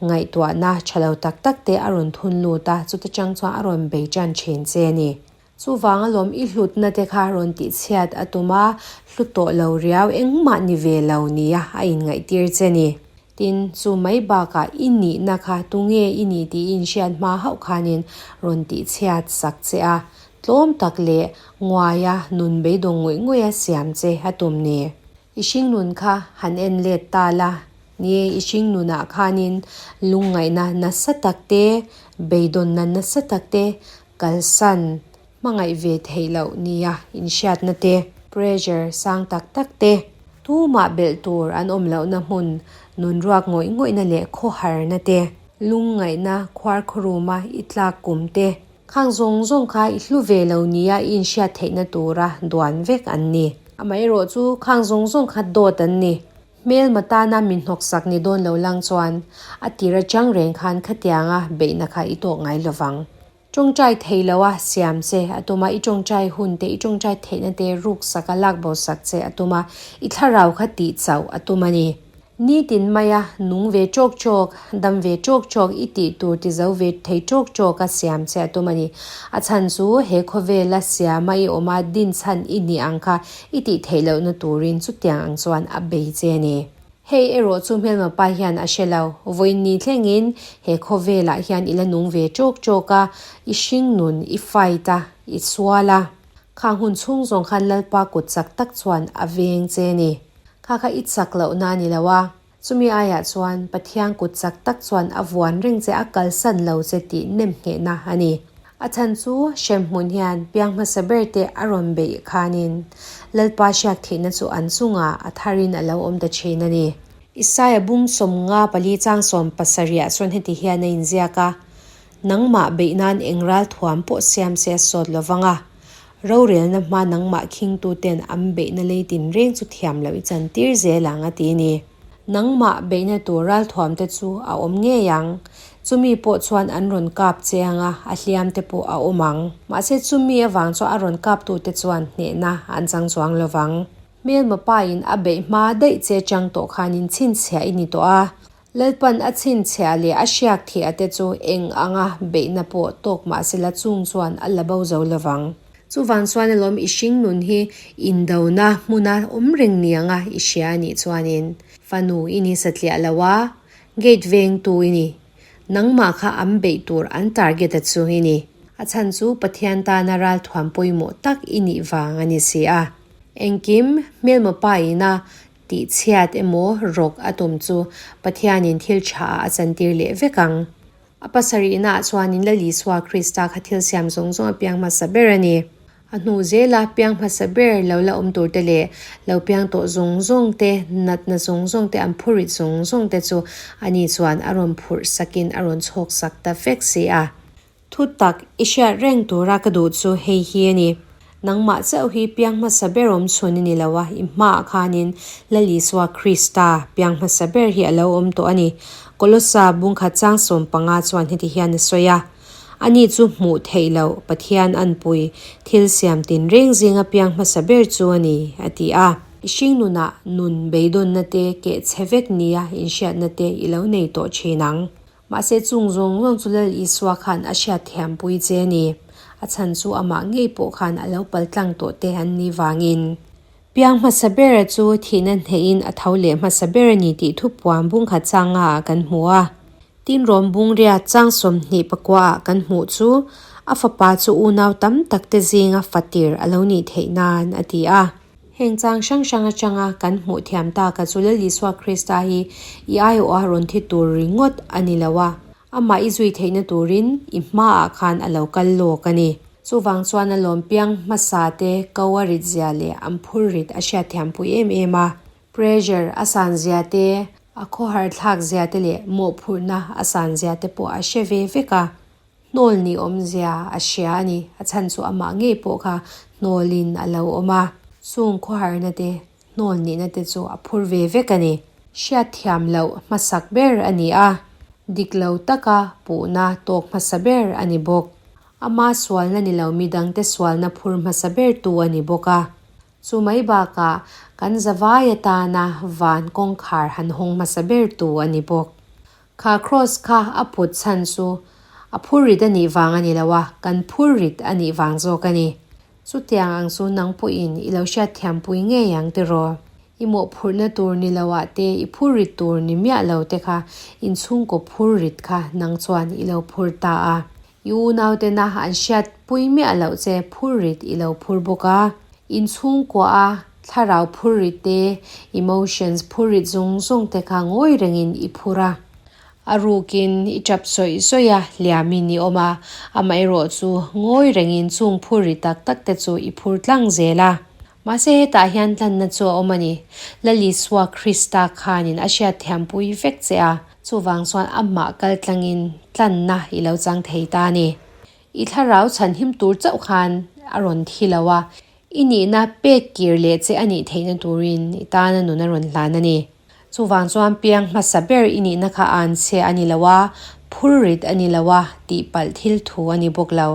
ngaihtuahna tha lo tak tak te a rawn thun lut a, chuta chang chuan a rawn bei tan thin che a ni. Chuvang alawm i hlutna te kha rawn tihchhiat a tum a, hlu tawh lo riau engmah ni ve lo nia a inngaihtir che ni. Tin, chu mai bakah i nihna kha tunge i nih tih i inhriat hma hauh khanin rawn tihchhiat sak che a, tlawm tak leh nguaia nun beidawng ngawih ngawih a siam che a tum ni. I hringnun kha han en let ta la, ni i hringnunah khanin lungngaihna nasa tak te, beidawnna nasa tak te, kalsan hmangaih ve theih loh nia inhriatna te, pressure sang tak tak te, tumah belh tur an awm lohna hmun nun ruak ngawih ngawihna leh khawharna te, lungngaihna khuarkhawruma i tlak kum te, Khang zawng zawng kha i hlu ve lo nia i inhriat theihna tura duan vek an ni. Amaherawh chu khang zawng zawng kha dawt an ni. Hmelma tana min hnawksak ni dawn lo lang chuan a tir atang reng khan khatianga beihna kha i tawk ngai lovang. Tawngtai thei loa siam che a tum a, i tawngtai hun te, i tawngtai theihna te ruksak a lak bosak che a tum a, i thlarau kha tih chauh a tum a ni. Nitin maia nung ve tawk tawk, dam ve tawk tawk, i tih tur ti zo ve thei tawk tawk a siam che a tum a ni. A chhan chu he khawvela siama i awm a, din chhan i nih ang kha i tih theih lohna turin chutiang ang chuan a bei che a ni. Hei erawh chu hmelma pa hian a hre lo. Vawiin thlengin he khawvelah hian i la nung ve tawk tawk a, i hringnun, i fight a, i sual a. Khang hun chhung zawng khan Lalpa kut chak tak chuan a veng che a ni. Kha kha i chak lohna a ni lo a, chumi aiah chuan Pathian kut chak tak chuan a vuan reng che, a kalsan lo che tih nem nghehna a ni. A chhan chu hremhmun hian piang hmasa ber te a rawn beih khanin Lalpa hriak thihna chu an chungah a tharin a lo awm ta thin a ni. Isaia bung 54 chang 70 chuan heti hian a inziak a, Nangmah beih nan eng ral thuam pawh siam se a sawt lo vang a, rorelna hma nangmah khingtuten an beihna lei tinreng chu thiam loh i chantir zel ang a ti a ni. Nangmah beihna tur ral thuam te chu a awm ngei ang. Chumi pawh chuan an rawn kap che ang a, a hliam te pawh a awm ang. Mahse chumi avang chuan a rawn kaptute chuan hnehna an chang chuang lo vang. Hmelma pain a beih hma daih che chang tawh khanin chhinchhiah i ni tawh a, Lalpan a chhinchhiah leh a hriak thiah te chu eng anga beihna pawh tawk mah sela chung chuan a la bo zo lovang. Chuvang chuan alawm i hring nun hi indona hmuna awm reng ni anga i hria anih chuanin fanu i ni satliah lo a, Gate vengtu i ni. Nangmah kha an beih tur an target a chu i ni. A chhan chu Pathian tana ralthuam pawimawh tak i nih vang a ni si a. Engkim hmelma pa ina tihchhiat emaw rawk a tum chu Pathianin thil tha ah a chantir leh vek ang. A pasarihnaah chuanin Lal Isua Krista kha thil siam zawng zawng a piang hmasa ber a ni. A hnu zela piang hmasa ber lo la awm turte leh lo piang tawh zawng zawng te, natna zawng zawng te, an phurit zawng zawng te chu ani chuan a rawn phurh sakin a rawn chhawk sak ta vek si a. Thu tak i hriat reng tura ka duh chu hei hi a ni. Nangmah chauh hi piang hmasa ber awm chhun i ni lo a, i hmaah khanin Lal Isua Krista piang hmasa ber hi a lo awm tawh a ni. Kolosa bungkhat chang 15 chuan heti hian a sawi a, Ani chu hmuh theih loh Pathian anpui thil siam tinreng zinga piang hmasa ber chu a ni, a ti a. I hringnunah nun beidawnna te keh chhe vek nia inhriatna te i lo nei tawh thin ang. Mahse chung zawng zawng chu Lal Isua khan a hriat thiampui che a ni. A chhan chu amah ngei pawh khan a lo pal tlang tawh te an nih vangin. Piang hmasa bera chu thihna hnehin a tho leh hmasa ber a ni tih thupuan bungkhat changa ah kan hmu a. Tin rawm bungria chang 29 ah kan hmuh chu a fapa chu unau tam tak te zinga fatir a lo nih theih nan a ti a. Heng chang hrang hrang atanga kan hmuh thiam taka chu Lal Isua Krista hi i aiawha rawn thi tur ringawt a ni lo a, amah i zui theihna turin i hmaah khan a lo kal lawk a ni. Chuvang chuan a lawm piang hmasa te ko a rit zia leh an phur rit a hriat thiampui em em a. Pressure a san zia te, a khawhar thlak zia te leh mawhphurhna a san zia te pawh a hre ve vek a. Hnawl ni awmzia a hria a ni. A chhan chu amah ngei pawh kha hnawlin a lo awm a. Chung khawharna te, hnawl nihna te chu a phur ve vek a ni. Hriatthiam loh hmasak ber a ni a, dik lo taka puhna tawk hmasa ber a ni bawk. Ama sualna ni lo midangte sualna phur hmasa bertu a ni bawk a. Chu mai bakah kan zavai atana van kawngkhar han hawng hmasa bertu a ni bawk. Kha Kross kha a put chhan chu a phurrit a nih vang a ni lo a, kan phurrit a nih vang zawk a ni. Chutiang ang chu nang pawhin i lo hriatthiampui ngei ang tiraw? I mawhphurhna tur ni lo ah te, i phurrit tur ni miah lo te kha inchhungkaw phurrit kha nang chuan i lo phur ta a. I unautena an hriatpui miah loh che phurrit i lo phur bawk a. Inchhungkua a thlarau phurrit te, emotions phurrit zawng zawng te kha ngawi rengin i phur a. A rukin i tap sawih sawih a, hliamin i awm a, amaherawh chu ngawi rengin chung phurrit tak tak te chu i phur tlang zel a. Mahse hetah hian tlanna chu a awm a ni. Lal Isua Krista khanin a hriatthiampui vek che a. Chuvang chuan amah kal tlangin tlanna i lo chang thei ta a ni. I thlarau chhanhim tur chauh khan a rawn thi lo a, i nihna pek kir leh che a nih theihna turin i tana nun a rawn hlan a ni. Chuvang chuan piang hmasa ber i nihna kha an chhia a ni lo a, phurrit a ni lo a, tihpalh thil thu a ni bawk lo.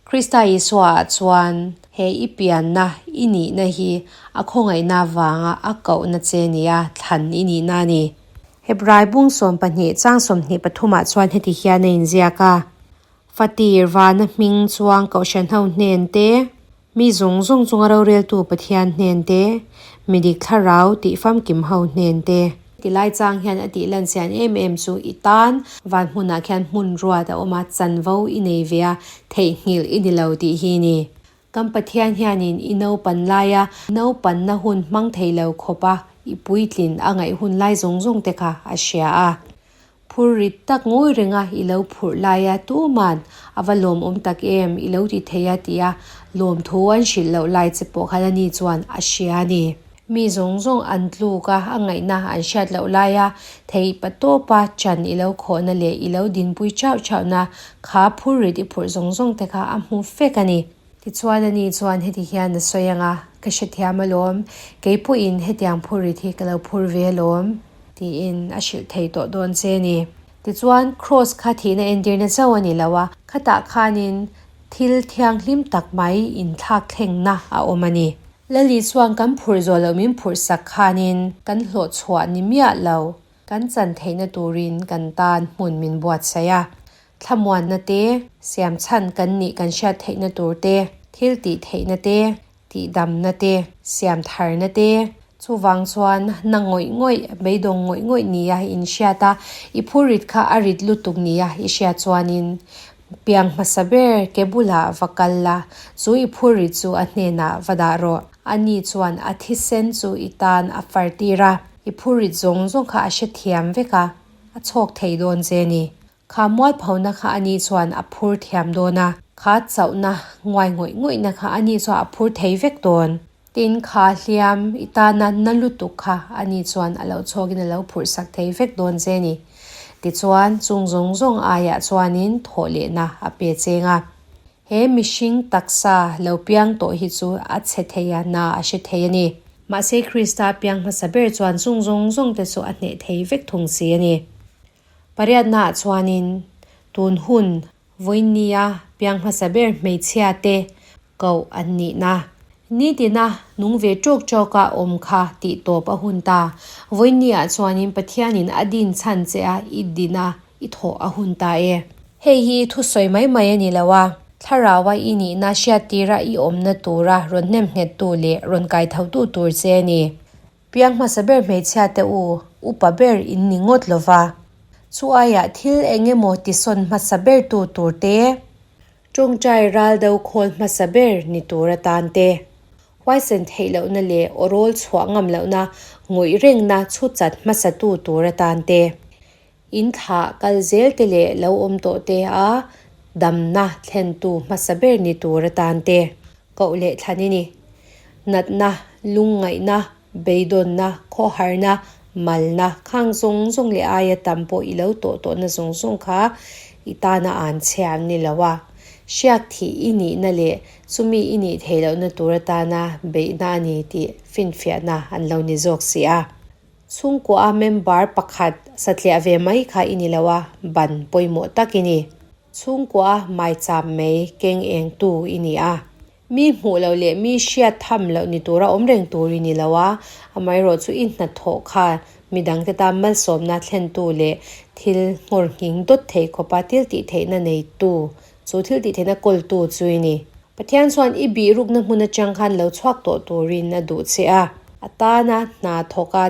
Krista Isua ah chuan he i pianna i nihna hi a khawngaihna avanga a kohna che nia thlan i nihna a ni. Hebrai bung 12 chang 23 ah chuan heti hian a inziak a, Fatir vana hming chuang kohhran ho hnen te, mi zawng zawng chunga roreltu Pathian hnen te, mi dik thlarau tih famkim ho hnen te. Tilai chang hian a tih lan chian em em chu i tan van hmunah khian hmun ruat a awm a, chanvo i nei ve a, theihnghilh i ni lo tih hi ni. Kan Pathian hianin i naupan laia naupanna hun hmang thei lo khawpa i puitlin a ngaih hun lai zawng zawng te kha a hria a. Phur rit tak ngawi renga i lo phurh laia tuman a va lawmawm tak em i lo ti thei a tia lawmthu an hrilh loh lai che pawh khan ani chuan a hria a ni. Mi zawng zawng an tluk a, a ngaihna an hriat loh laia theih pa tawpa chan i lo khawhna leh i lo dinpui chauh chauhna kha phur rit i phurh zawng zawng te kha a hmu fek a ni. Tichuan ani chuan heti hian a sawi ang a, Ka hrethiam alawm, kei pawhin hetiang phur rit hi ka lo phur ve alawm, tiin a hrilh thei tawh dawn che a ni. Tichuan Kraws kha thihna entirna chauh a ni lo a, khatah khanin thil thianghlim tak mai inthlak thlengna a awm a ni. Lali chuan kan phurh zawh loh min phurh sak khanin kan hlawh chhuah ni miah lo, kan chan theihna turin kan tan hmun min buatsaih a. Thlamuanna te, siam chhan kan nih kan hriat theihna tur te, thil tih theihna te, tihdamna te, siam tharna te, Chuvang chuan na ngawih ngawih, beidawng ngawih ngawih nia in hriat a, i phurrit kha a rit lutuk nia i hriat chuanin piang hmasa ber ke bulah va kal la, chu i phurrit chu a hnenah va dah rawh. Ani chuan a thisen chu i tan a far tir a, i phurrit zawng zawng kha a hrethiam vek a, a chhawk thei dawn che ni. Kha mualphona kha ani chuan a phur thiam dawn a, kha chauhna nguai ngawih ngawihna kha ani chuan a phur thei vek dawn. Tin, kha hliam i tana na lutuk kha ani chuan a lo chhawkin a lo phurh sak thei vek dawn che ni. Tichuan, chung zawng zawng aiah chuanin thawh lehna a pe cheng a. He mihring taksa lo piang tawh hi chu a chhe thei a, na a hre thei a ni. Mahse, Krista piang hmasa ber chuan chung zawng zawng te chu a hneh thei vek thung si a ni. Pariatnaah chuanin tun hun vawinia piang hmasa ber hmeichhia te koh an nihna. Nitina nung ve tawk tawka awm kha tih tawp a hun ta. Vawinia chuanin Pathianin a din chhan che a i din a, i thawh a hun ta e. Hei hi thusawi mai mai a ni lo a, Thlaraua i nihna hriattira i awmna tura rawn hnemnghettu leh rawn kaithotu tur che a ni. Piang hmasa ber hmeichhia te u, upa ber in ni ngawt lo va. Chu aiah thil eng emaw tisawn hmasa ber tu tur te, tawngtai ral do khawl hmasa ber ni tur atan te, huaisen theih lohna leh awrawl chhuah ngam lohna ngawih rengna chhut chat hmasa tu tur atan te, in thlah kal zel te leh lo awm tawh te a damna thlentu hmasa ber ni tur atan te koh leh thlan i ni. Natna, lungngaihna, beidawnna, khawharna, malna, khang zawng zawng leh aia tam pawh i lo tawh tawhna zawng zawng kha i tana an chhia an ni lo a. Hriak thih i nihna leh chumi i nih theih lohna tur atana beihna a ni tih finfiahna an lo ni zawk si a. Chhungkua member pakhat satliah ve mai kha i ni lo a, ban pawimawh tak i ni. Chhungkua maicham mai keng eng tu i ni a. Mi hmuh loh leh mi hriat tham loh ni tura awm reng tur i ni lo a, amaherawh chu i hnathawh kha midangte tan malsawmna thlentu leh thil nghawr nghing dawt thei khawpa thil tih theihna neitu, chu thil tih theihna kawltu chu i ni. Pathian chuan i bihrukna hmun atang khan lo chhuak tawh turin a duh che a. A tana hna thawka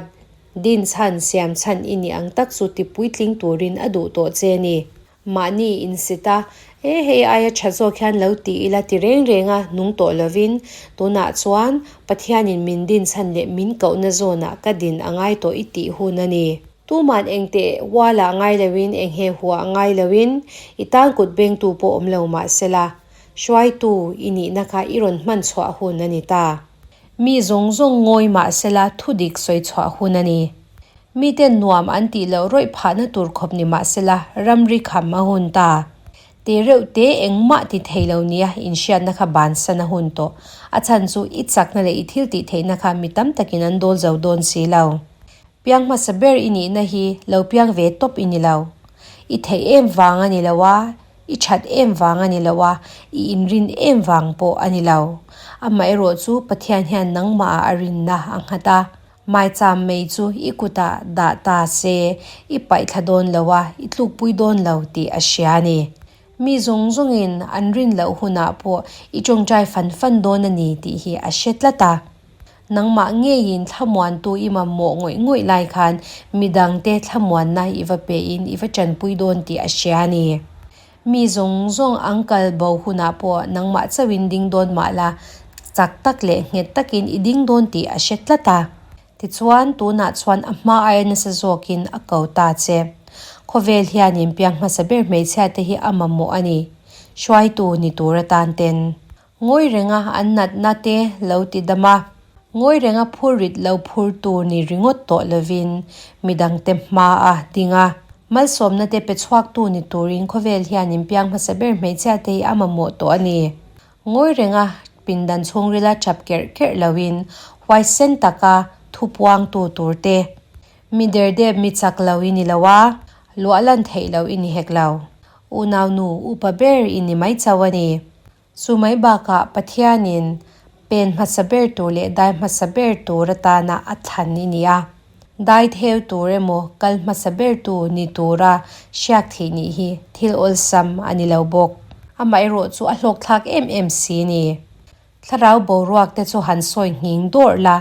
din chhan siam chhan i nih ang tak chu ti puitling turin a duh tawh che a ni. Mahni insit a, E hei aia tha zawk hian lo ti ila ti reng reng a nung tawh lovin tunah chuan Pathianin min din chhan leh min kohna zawnah ka din a ngai tawh i tih hun a ni. Tuman engteh ualah ngai loin enghe huah ngai loin i tan kut bengtu pawh awm lo mah sela, Hruaitu i nihna kha i rawn hman chhuah hun a ni ta. Mi zawng zawng ngawi mah sela thudik sawi chhuah hun a ni. Miten nuam an tih loh rawih phahna tur khawp ni mah sela ramri kham a hun ta. Te reuh te engmah ti thei lo nia inhriatna kha bansan a hun tawh. A chhan chu i chakna leh i thil tih theihna kha mi tam takin an dawl zo dawn si lo. Piang hmasa ber i nihna hi lo piang ve tawp i ni lo. I theih em vang a ni lo a, i that em vang a ni lo a, i inrin em vang pawh a ni lo. Amaherawh chu Pathian hian nangmahah a rinna a nghat a, maicham mei chu i kutah dah ta se, i paihthla dawn lo a, i tlukpui dawn lo tih a hria a ni. Mi zawng zawngin an rin loh hunah pawh i tawngtai fan fan dawn a ni tih hi a hre tlat a. Nangmah ngeiin thlamuantu i mamawh ngawih ngawih lai khan midangte thlamuanna i va pein i va tanpui dawn tih a hria a ni. Mi zawng zawng ang kal bo hunah pawh nangmah chauhin ding dawn mah la, chak tak leh nghet takin i ding dawn tih a hre tlat a. Tichuan, tunah chuan a hma aia nasa zawkin a ko ta che. Khawvel hianin piang hmasa ber hmeichhiate hi a mamawh a ni. Hruaitu ni tur atan ten. Ngawi renga an natna te lo ti dam a, ngawi renga phurrit lo phur tur ni ringawt tawh lovin midangte hma a ding a. Malsawmna te pe chhuaktu ni turin khawvel hian inpiang hmasa ber hmeichhia te hi a mamawh tawh a ni. Ngawi renga pindan chhungrila chap kerh kerh loin huaisen taka thupuangtu tur te, mi derdep mi chak lo i ni lo a, luah lan theih lo i ni hek lo. Unaunu upa ber i ni mai chauh a ni. Chu mai bakah Pathianin pen hmasa ber tur leh dai hmasa ber tur atana a thlan i ni a. Dai theu tur emaw kal hmasa ber tu ni tura hriak theih nih hi thil awlsam a ni lo bawk. Amaherawh chu a hlawkthlak em em si ni. Thlarau boruak te chu han sawi nghing dawrh la,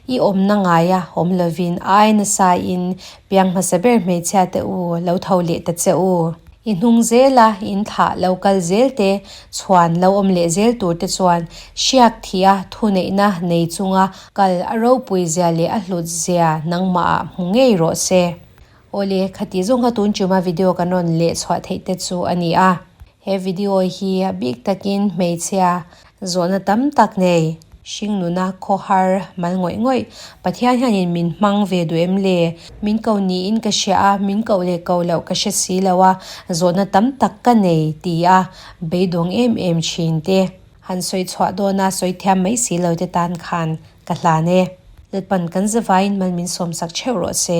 I awmna ngaia awm lovin ai nasa in piang hmasa ber hmeichhia te u lo tho leh ta che u. I hnung zela in thlah lo kal zel te chhuan lo awm leh zel tur te chuan hriak thih a thuneihna nei chunga kal a ropui zia leh a hlut zia nangmah ah hmu ngei rawh se. Awle, khati zawng kha tun chuma video kan rawn leh chhuah theih te chu a ni a. He video hi a bik takin hmeichhia zawhna tam tak nei. Hring nuna khawhar mal ngawih ngawih. Pathian hianin min hmang ve duh em le? Min ko niin ka hria a, min koh leh koh loh ka hre si lo a, zawhna tam tak ka nei ti a beidawng em em thin te. Han sawi chhuah dawn a, sawi thiam mai si lo te tan khan ka hlan e. Lalpan kan zavaiin mal min sawmsak theuh rawh se.